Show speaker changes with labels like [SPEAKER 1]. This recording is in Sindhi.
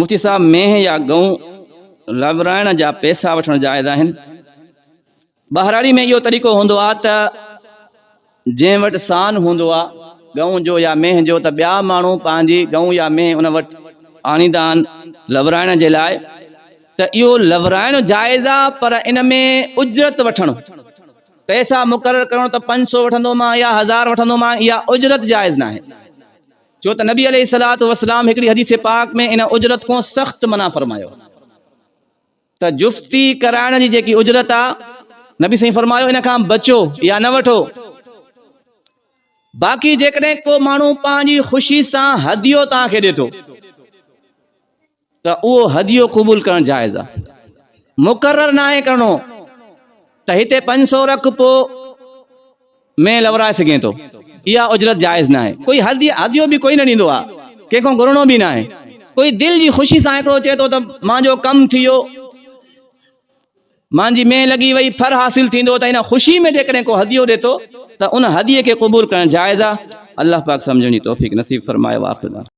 [SPEAKER 1] مفتي صاحب مينهن يا ڳئون لورائڻ جا پئسا وٺڻ جائز آهن؟ ٻهراڙي ۾ اهو طريقو هوندو آهي ته جنهن وٽ سان هوندو آهي ڳئون جو يا مينهن جو ته ٻيا ماڻهو پنهنجي ڳئون يا مينهن ان وٽ آڻيندا آهن لورائڻ جي لاء ته اهو لورائڻ جائز آهي پر ان ۾ اجرت وٺڻ پئسا مقرر ڪرڻ ته 500 وٺندومان يا 1000 وٺندومان اها اجرت جائز ناهي. ڇو ته نبي عليه الصلوة والسلام هڪڙي حديث پاڪ ۾ ان اجرت کان سخت منع فرمايو ته جفتي ڪرائڻ جي جيڪي اجرت آ نبي سائين فرمايو ان کان بچو يا نه وٺو. باقي جيڪڏهن ڪو ماڻهو پنهنجي خوشي سان هديو توهان کي ڏي ٿو ته اهو هديو قبول ڪرڻ جائز آ. مقرر ناهي ڪرڻو ته هتي 500 رک پو ۾ لورائي سگهين ٿو. اها اجرت جائز ناهي. ڪوئي هديو به ڪوئي نه ڏيندو آ. ڪنهن کان گهرڻو به ناهي. ڪوئي دل جي خوشي سان هڪڙو چئي ٿو ته مانجو ڪم ٿي ويو، مانجي مينهن لڳي وئي، ڦر حاصل ٿيندو ته ان خوشي ۾ جيڪڏهن ڪو هديو ڏي ٿو ته ان هديي کي قبول ڪرڻ جائز آ. الله پاڪ سمجهڻ جي توفيق نصيب فرمائي. واخر دعوانا.